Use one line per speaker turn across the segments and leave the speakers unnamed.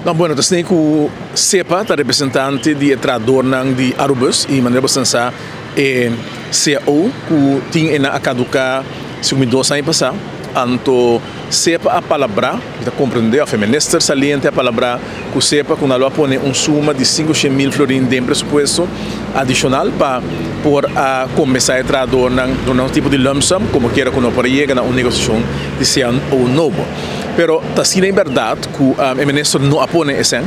No, bueno, ta asina ku SEPPA ta representante di e trahadornan di Arubus i manera boso sa e cao ku tin e nan a kaduká segun mi 2 aña pasá. Anto SEPPA a palabrá, mi ta komprendé, òf e minister saliente a palabrá ku SEPPA ku nan lo a pone un suma di 500.000 florin den presupuesto adishonal pa por a kompensá e trahadornan duna un tipo di lump sum, komo kiera ku no por a yega na un negosiashon di cao nobo. Pero ta asina en bèrdat ku e minister no a pone esèn,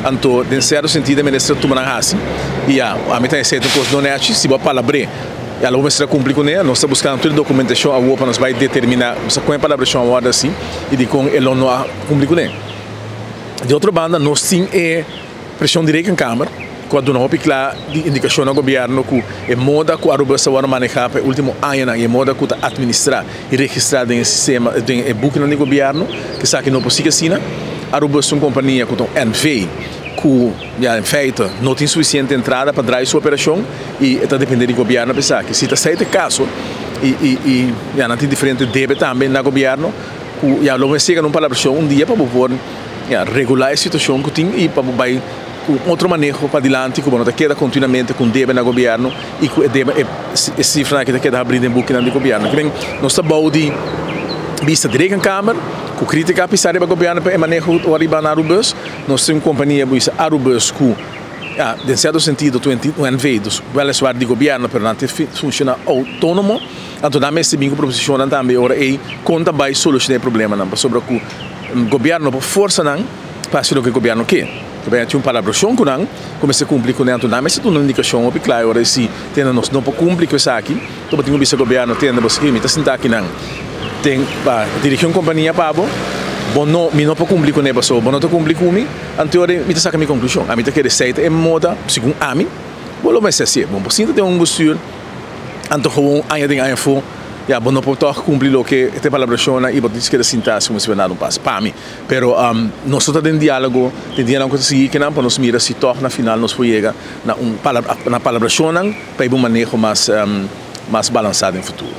anto den sierto sentido e minister tuma nan hasi i ya, ami ta esei ta un kos no nèchi, si bo a palabr'é ya lo bo mester a kumpli kuné. Nos ta buskando tur e dokumentashon awor pa nos bai determiná kon e palabrashon a wòrdu hasi i dikon e lo no a kumpli kuné. Di otro banda nos tin e Presion di Rekenkamer ku a duna hopi kla di indikashon na gobièrnu ku e moda ku Aruba sa wòrdu manehá pa e último añanan i e moda ku ta atministrá i registrá den e sistema den e bukinan di gobièrnu ku esaki no por sigui asina. Aruba ta un kompania ku ta un NV ku ya en feite no tin sufisiente entrada pa drai su operashon i e ta dependé di gobièrnu pa esaki. Si ta esei ta e kaso i i i ya nan tin diferente debe tambe na gobièrnu ku ya lo mester yega na un palabrashon un dia pa bo por Ya, regulá e situashon ku tin i pa bo bai ku un otro maneho padilanti ku bo no ta keda kontinuamente ku un debe na gobièrnu i ku e debe e sifranan aki ta keda habrí den bukinan di gobièrnu. Kimen nos ta bou di bista di Rekenkamer ku krítika a pisá riba gobièrnu pa e maneho ku ariba na Arubus. Nos tin un kompania bo bisa Arubus ku ya den sierto sentido ta un NV, dus wèleswar di gobièrnu pero nan ta funshoná outónomo. Anto nan mester bin ku proposishonnan tambe ora ei kon ta bai solushoná e problemanan pasobra ku Gobierno no por forsa nan pa haci loke gobierno ke. Gobierno tin un palabracion cu nan cu mester cumpli cu ne, anto nan mester duna un indicacion hopi cla e ora di si tende nos no por cumpli cu esaki, to bo tin cu bisa gobierno tende bo si mi ta sinta aki nan ten pa dirigi un compania pa bo, bo no mi no por cumpli cu ne pasobra bo no ta cumpli cu mi, anto e ora mi ta saca mi conclusion. Ami ta kere esey ta e moda segun ami bo lo mester hacié. Bo no por sinta den un bestuur anto gewoon aña den aña afo. Ya, bo no por tòg kumpli loke ta e palabrashonnan i bo ta keda sintá si komo si nada no pasa. Pa mi. Pero nos ta den diálogo den dianan ku ta sigui kinan pa nos mira si tòg na final nos por yega na un na palabrashonnan pa hiba un maneho mas mas balansá den futuro.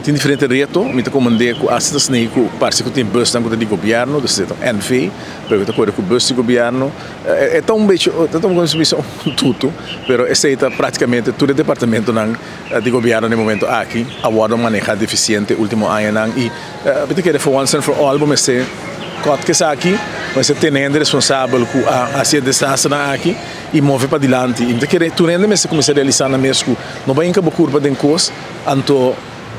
Tin diferente reto. Mi ta komand'é ku asta ta snei ku parse ku tin busnan ku ta di gobièrnu, dus ta un NV, pero ku ta kore ku bus di gobièrnu. E ta un bechi, e ta un tutu, pero esei ta práktikamente tur e departamentonan. Di gobierno den momento aki a wordo maneha deficiente ultimo añanan y mi ta kere for once and for all bo mester cut esaki, bo mester tene hende responsabel cu a haci e desasternan aki y move padilanti y mi ta kere tur hende mester cuminsa realisa nan mes cu no bay hinca bo curpa den cos anto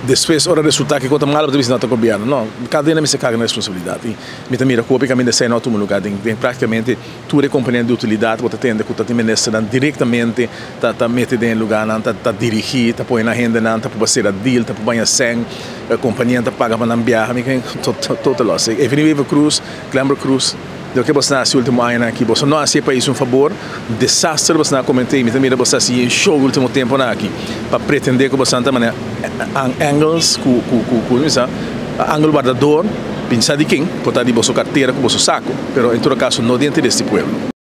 despues ora resulta kico ta malo bo ta bisa no ta gobierno no cada hende mester carga nan responsabilidad y mi ta mira cu hopi caminda esey no a tuma lugar den practicamente Tur e komponente di utilidat bo ta tende ku ta tin ministernan direktamente ta ta mete den e lugánan, ta ta dirigí, ta pone nan hendenan, ta por sera deal, ta por baña sèn, kompanianan ta paga pa nan biaha. Mi ke total loss. Evelyn Wever Croes, Glenbrook Croes, loke boso a hasi ultimo añanan aki, boso no a hasi e pais un fabor, desaster boso a kometé i mi ta mira boso a hasi e show ultimo temponan aki pa pretendé ku boso ta manera angels ku ku ku ku angel wardador. Bin sa di ken por ta di boso kartera ku boso sako, pero en todo kaso no di interes di pueblo.